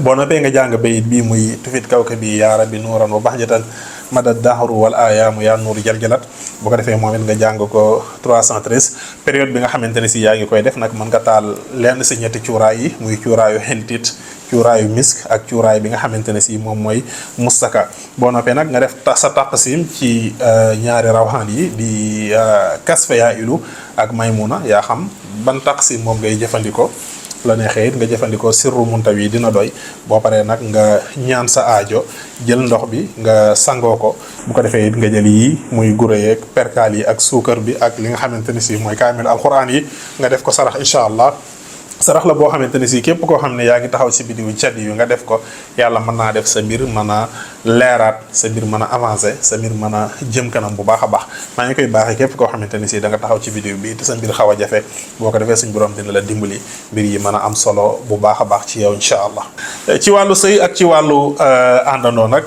boo noppee nga jàng bayit bii muy tufit kawka bi yaa rabbi nuuran wa bahjatan madad dahru wal ayaamu yaa nuuru jaljalat bu ko defee moom it nga jàng ko 313 période bi nga xamante ne si yaa ngi koy def nag mën nga taal lenn si ñetti cuuraay yi muy cuuraayu xeltit cuuraayu misk ak cuuraay bi nga xamante ne si moom mooy mustaka boo noppee nag nga def sa taqsim ci ñaari rawxaan yi di kasfe yaa ilu ak maymuna yaa xam ban taqsim moom ngay jëfandikoo la neexee it nga jëfandikoo sirru muntawi dina doy boo paree nag nga ñaan sa aajo jël ndox bi nga sangoo ko bu ko defee it nga jël yi muy guro yeeg perkaal yi ak suukar bi ak li nga xamante ne si mooy kaamil alquran yi nga def ko sarax incha allah sarax la boo xamante ne si képp koo xam ne yaa ngi taxaw si bidiwu cat yu nga def ko yàlla mën naa def sa mbir mën a leeraat sa mbir mën a avancé sa mbir mën a jëm kanam bu baax a baax maa ngi koy baaxee képp koo xamante ne si da nga taxaw ci bidiw bi te sa mbir xaw a jafe boo ko defee suñ borom dina la dimbali mbir yi mën a am solo bu baax a baax ci yow incha allah ci wàllu sëy ak ci wàllu àndandoo nag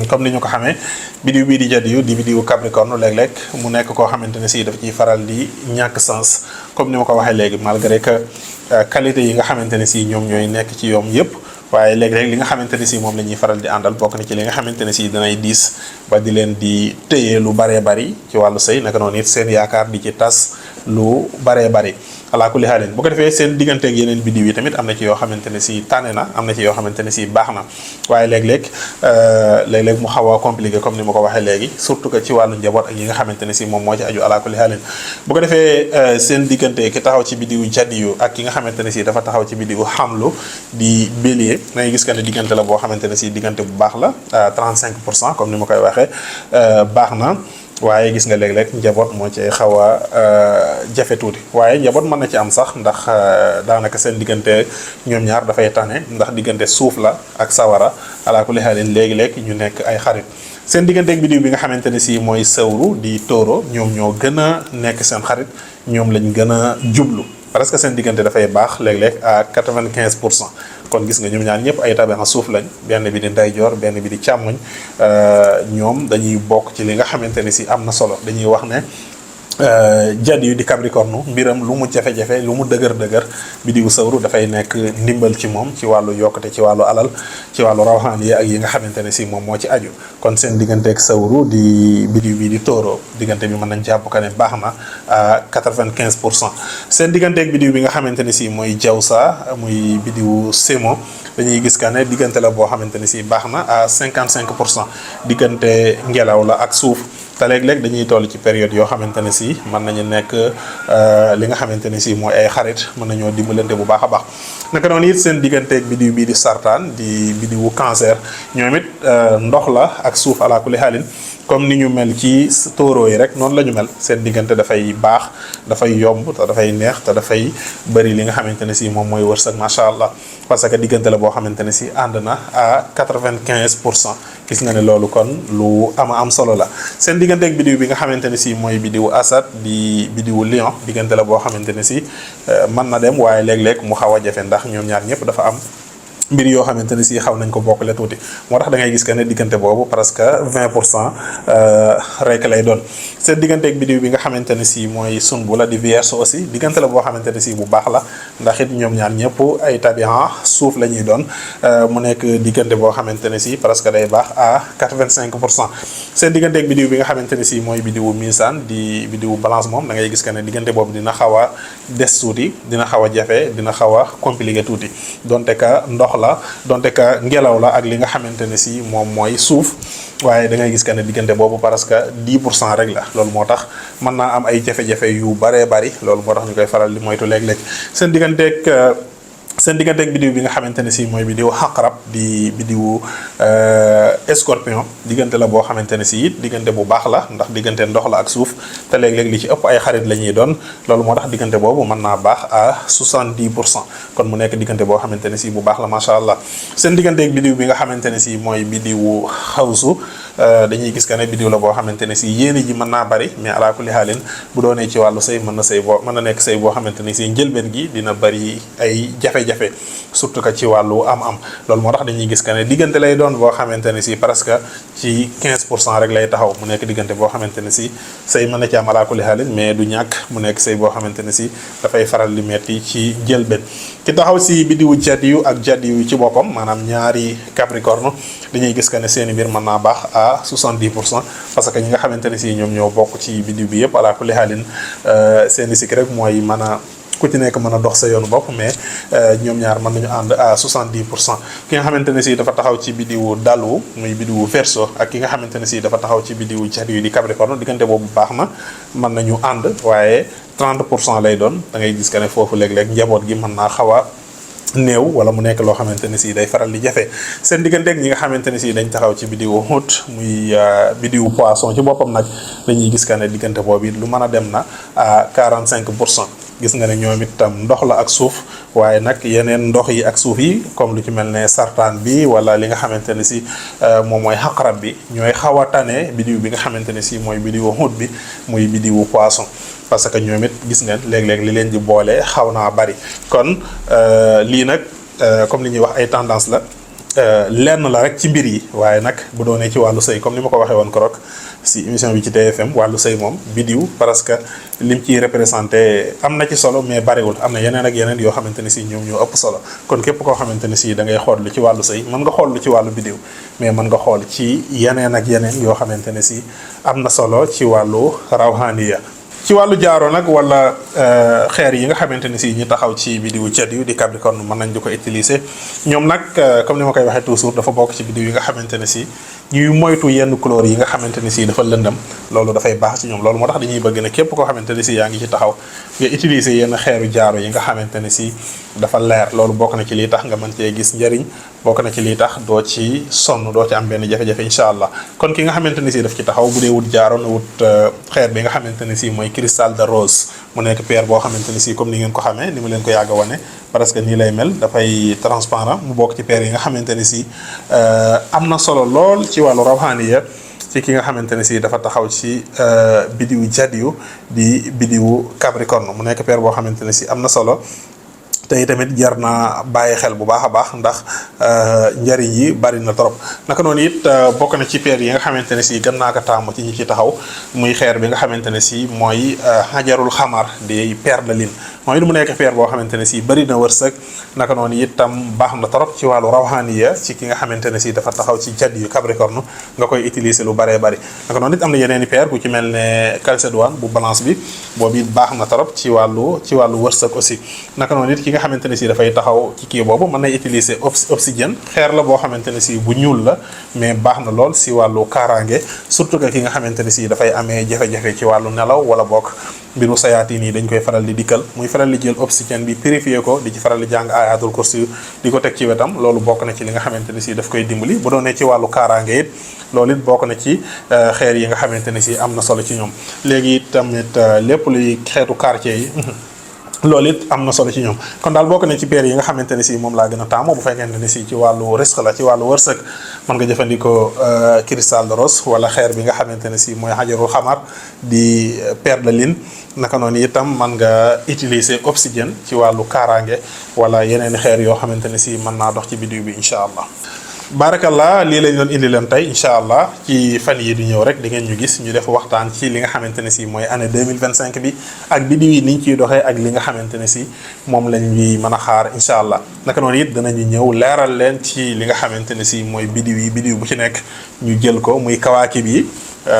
comme ni ñu ko xamee bidiw bii di jadiyu di bidiwu capricorne léeg-léeg mu nekk koo xamante ne si daf ciy faral di ñàkk sens comme ni ma ko waxee léegi malgré que qualité yi nga xamante ne si ñoom ñooy nekk ci yoom yépp waaye léeg-léeg li nga xamante ne si moom la ñuy faral di àndal bokk na ci li nga xamante ne si danay diis ba di leen di téye lu baree bari ci wàllu sëy naka noonu it seen yaakaar di ci tas lu baree bari alaa kulli haalin bu ko defee seen digganteeg yeneen biddiw yi tamit am na ci yoo xamante ne si tànne na am na ci yoo xamante ne si baax na waaye léeg-léeg mu xaw a compliqué comme ni ma ko waxee léegi surtout que ci wàllu njaboot ak yi nga xamante ne si moom moo ci aju alaa kulli haalin bu ko defee seen diggante ki taxaw ci biddiwu jadiyu ak ki nga xamante ne si dafa taxaw ci biddiwu xamlu di bélier da ngay gis que ne diggante la boo xamante ne si diggante bu baax la 35% comme ni ma koy waxee baax na waaye gis nga léeg-léeg njaboot moo ci xaw a jafe tuuti waaye njaboot mën na ci am sax ndax daanaka seen diggante ñoom ñaar dafay tane ndax diggante suuf la ak sawara alaa kulli haalin léegi-léeg ñu nekk ay xarit seen digganteeg biddiw bi nga xamante ne si mooy sawru di tóoro ñoom ñoo gën a nekk seen xarit ñoom lañ gën a jublu parce que seen diggante dafay baax léeg-léeg à 95% kon gis nga ñoom ñaar ñëpp ay tabaxa suuf lañ benn bi di ndeyjoor benn bi di càmmoñ ñoom dañuy bokk ci li nga xamante ne si am na solo dañuy wax ne jadiyu di capricorne mbiram lu mu jafe-jafe lu mu dëgër bidiwu sawru dafay nekk ndimbal ci moom ci wàllu yokkute ci wàllu alal ci wàllu rawxaan yi ak yi nga xamante ne si moom moo ci aju kon seen digganteeg sawru di bidiw bi di tóoro diggante bi mën nañ jàpp ka ne baax na à 95% seen digganteeg bidiw bi nga xamante ne si mooy jawsa muy bidiwu sémo dañuy gis ka ne diggante la boo xamante ne si baax na à 55% diggante ngelaw la ak suuf te léeg-léeg dañuy toll ci période yoo xamante ne si mën nañu nekk li nga xamante ne si mooy ay xarit mën nañoo dimbalante bu baax a baax naka noonu it seen digganteeg bidiw bii di sartaan di bidiwu cancer ñoom it ndox la ak suuf alaa kulli haalin comme ni ñu mel ci tóoroo yi rek noonu la ñu mel seen diggante dafay baax dafay yomb te dafay neex te dafay bëri li nga xamante ne si moom mooy wërsëg macha allah parce que diggante la boo xamante ne si ànd na à 95% gis nga ne loolu kon lu am solo la seen digganteeg bidiw bi nga xamante ne si mooy bidiwu asad di bidiwu lion diggante la boo xamante ne si mën na dem waaye léeg-léeg mu xaw a jafe ndax ñoom ñaar ñëpp dafa am mbir yoo xamante ne si xaw nañ ko bokkale tuuti moo tax da ngay gis que ne diggante boobu presque 20% rek lay doon seen digganteeg biddiw bi nga xamante ne si mooy sunbu la di vierge aussi diggante la boo xamante ne si bu baax la ndax it ñoom ñaar ñëpp ay tabian suuf la ñuy doon mu nekk diggante boo xamante ne si presque day baax à 85%. seen digganteeg biddiw bi nga xamante ne si mooy biddiwu misaan di biddiwu balance moom da ngay gis que ne diggante boobu dina xaw a des tuuti dina xaw a jafe dina xaw a compliqué tuuti donte ka ndox la donte ka ngelaw la ak li nga xamante ne si moom mooy suuf waaye da ngay gis que ne diggante boobu parce que 10% rek la loolu moo tax mën naa am ay jafe-jafe yu baree bari loolu moo tax ñu koy faral di moytu léeg-léeg seen digganteeg biddiw bi nga xamante ne si mooy biddiw xaqarab di biddiwu scorpion diggante la boo xamante ne si it diggante bu baax la ndax diggante ndox la ak suuf te léeg-léeg li ci ëpp ay xarit la ñuy doon loolu moo tax diggante boobu mën naa baax à 70% kon mu nekk diggante boo xamante ne si bu baax la macha allah seen digganteeg biddiw bi nga xamante ne si mooy biddiwu xawsu dañuy gis que ne biddiw la boo xamante ne si yéene ji mën naa bari mais ala kulli xaalin bu doonee ci wàllu sëy mën na nekk sëy boo xamante ne si njëlbeen gi dina bari ay jafe-jafe surtout que ci wàllu am loolu moo tax dañuy gis que ne diggante lay doon boo xamante ne si presque ci 15% rek lay taxaw mu nekk diggante boo xamante ne si sëy mën na ci am ala kulli xaalin mais du ñàkk mu nekk sëy boo xamante ne si dafay faral di metti ci njëlbeen ki taxaw si biddiwu jaddiyu ak jaddiyu ci boppam maanaam ñaari capricorne dañuy gis que ne seeni mbir mën naa baax à 70% parce que ñi nga xamante ne si ñoom ñoo bokk ci biddiw bi yëpp ala kulli xaalin seeni sikk rek mooy mën a ku ci nekk mën a dox sa yoonu bopp mais ñoom ñaar mën nañu ànd à 70%. ki nga xamante ne si dafa taxaw ci biddiwu dalu muy biddiwu verseau ak ki nga xamante ne si dafa taxaw ci biddiwu jaddiyu di capricorne diggante boobu baax na mën nañu ànd waaye 30% lay doon da ngay gis que ne foofu léeg-léeg njaboot gi mën naa xaw a néew wala mu nekk loo xamante ne si day faral di jafe seen digganteeg ñi nga xamante ne si dañ taxaw ci biddiwu Hut muy biddiwu poisson ci boppam nag dañuy gis que ne diggante boobu lu mën a dem na à 45%. gis nga ne ñoom itam ndox la ak suuf waaye nag yeneen ndox yi ak suuf yi comme lu ci mel ne sartaan bi wala li nga xamante ne si moom mooy xaqarab bi ñooy xaw a tane biddiw bi nga xamante ne si mooy biddiwu Hut bi muy biddiwu poisson parce que ñoom it gis ngeen léeg-léeg li leen di boole xaw naa bari kon lii nag comme li ñuy wax ay tendance la lenn la rek ci mbir yi waaye nag bu doonee ci wàllu sëy comme ni ma ko waxee woon keroog si émission bi ci TFM wàllu sëy moom biddiw parce que lim ciy représenté am na ci solo mais bariwul am na yeneen ak yeneen yoo xamante ne si ñoom ñoo ëpp solo kon képp koo xamante ne si da ngay xool lu ci wàllu sëy mën nga xool lu ci wàllu biddiw mais mën nga xool ci yeneen ak yeneen yoo xamante ne si am na solo ci wàllu rawhaniya ci wàllu jaaro nag wala xeer yi nga xamante ne si ñu taxaw ci biddiwu jaddiyu di capricorne mën nañ di ko utiliser ñoom nag comme ni ma koy waxee toujours dafa bokk ci biddiw yi nga xamante ne si ñuy moytu yenn couleur yi nga xamante ne si dafa lëndëm loolu dafay baax ci ñoom loolu moo tax dañuy bëgg ne képp koo xamante ne si yaa ngi ci taxaw nga utiliser yenn xeeru jaaro yi nga xamante ne si dafa leer loolu bokk na ci lii tax nga mën cee gis njariñ bokk na ci lii tax doo ci sonn doo ci am benn jafe-jafe incha allah kon ki nga xamante ne si daf ci taxaw bu dee wut jaaro na wut xeer bi nga xamante ne si mooy cristal de rose mu nekk pierre boo xamante ne si comme ni ngeen ko xamee ni mu leen ko yàgg a wane parce que nii lay mel dafay transparent mu bokk ci pierre yi nga xamante ne si am na solo lool ci wàllu rawhaniya ci ki nga xamante ne si dafa taxaw ci biddiwu jaddiyu di biddiwu capricorne mu nekk pierre boo xamante ne si am na solo te tamit jar naa bàyyi xel bu baax a baax ndax njariñ yi bari na trop naka noonu it bokk na ci pierre yi nga xamante ne si gën naa ko taamu ci ñi ci taxaw muy xeer bi nga xamante ne si mooy xajarul xamar di perle de lune mooy lu mu nekk pierre boo xamante ne si bari na wërsëg naka noonu itam baax na trop ci wàllu rawhaniya ci ki nga xamante ne si dafa taxaw ci jaddiyu capricorne nga koy utiliser lu baree bari naka noonu it am na yeneen i pierre ku ci mel ne calcédoine bu balance bi boobu it baax na trop ci wàllu wërsëg aussi naka noonu it ki nga xamante ne si dafay taxaw ci kii boobu mën nay utiliser obsidienne xeer la boo xamante ne si bu ñuul la mais baax na lool si wàllu kaaraange surtout que ki nga xamante ne si dafay amee jafe-jafe ci wàllu nelaw wala bokk mbiru sayaatiin yi dañ koy faral di dikkal muy faral di jël obsidienne bi purifier ko di ci faral di jàng ayatul kursi di ko teg ci wetam loolu bokk na ci li nga xamante ne si daf koy dimbali bu doonee ci wàllu kaaraange it loolu it bokk na ci xeer yi nga xamante ne si am na solo ci ñoom léegi tamit lépp luy xeetu quartier yi loolu it am na solo ci ñoom kon daal bokk na ci pierre yi nga xamante ne si moom laa gën a taamu bu fekkente ne si ci wàllu risque la ci wàllu wërsëg mën nga jëfandikoo cristal de rose wala xeer bi nga xamante ne si mooy xajarul xamar di perle de lune. naka noonu itam mën nga utiliser obsidienne ci wàllu kaaraange wala yeneen xeer yoo xamante ne si mën naa dox ci biddiw bi incha allah. barakallah lii lañ doon indi leen tey incha allah ci fan yi di ñëw rek di ngeen ñu gis ñu def waxtaan ci li nga xamante ne si mooy année 2025 bi ak biddiw yi niñ ciy doxee ak li nga xamante ne si moom lañ ñuy mën a xaar incha allah. naka noonu it danañu ñëw leeral leen ci li nga xamante ne si mooy biddiw yi biddiw bu ci nekk ñu jël ko muy kawaakib yi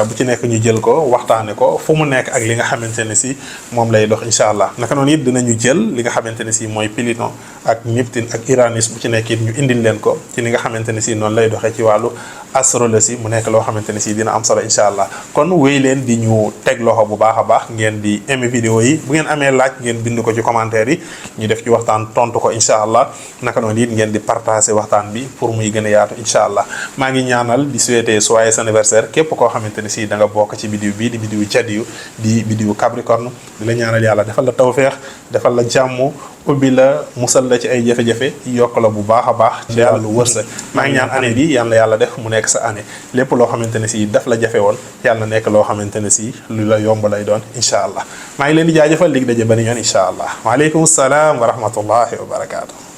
bu ci nekk ñu jël ko waxtaane ko fu mu nekk ak li nga xamante ne si moom lay dox incha allah. naka noonu it dinañu jël li nga xamante ne si mooy Pluton ak Neptune ak Uranus bu ci nekk it ñu indil leen ko ci li nga xamante ne si noonu lay doxee ci wàllu astrologie mu nekk loo xamante ne si dina am solo incha allah. kon wéy leen di ñu teg loxo bu baax a baax ngeen di aimer vidéo yi bu ngeen amee laaj ngeen bind ko ci commentaire yi ñu def ci waxtaan tontu ko incha allah. naka noonu it ngeen di partager waxtaan bi pour muy gën a yaatu incha allah. maa ngi ñaanal di souhaiter joyeux anniversaire képp koo xamante ne si da nga bokk ci biddiw bii di biddiw Jadiyu di biddiw Capricorne di la ñaanal yàlla defal la tawfeex defal la jàmm ubbi la musal la ci ay jafe-jafe yokk la bu baax a baax ci yàlla wërsëg. maa ngi ñaan année bi yàlla def mu nekk sa année lépp loo xamante ne si daf la jafe woon yàlla nekk loo xamante ne si lu la yomb lay doon incha allah. maa ngi leen di jaajëfal dig daje ba ni yoon incha allah waaleykum salaam wa rahmatullahi wa barakaatu.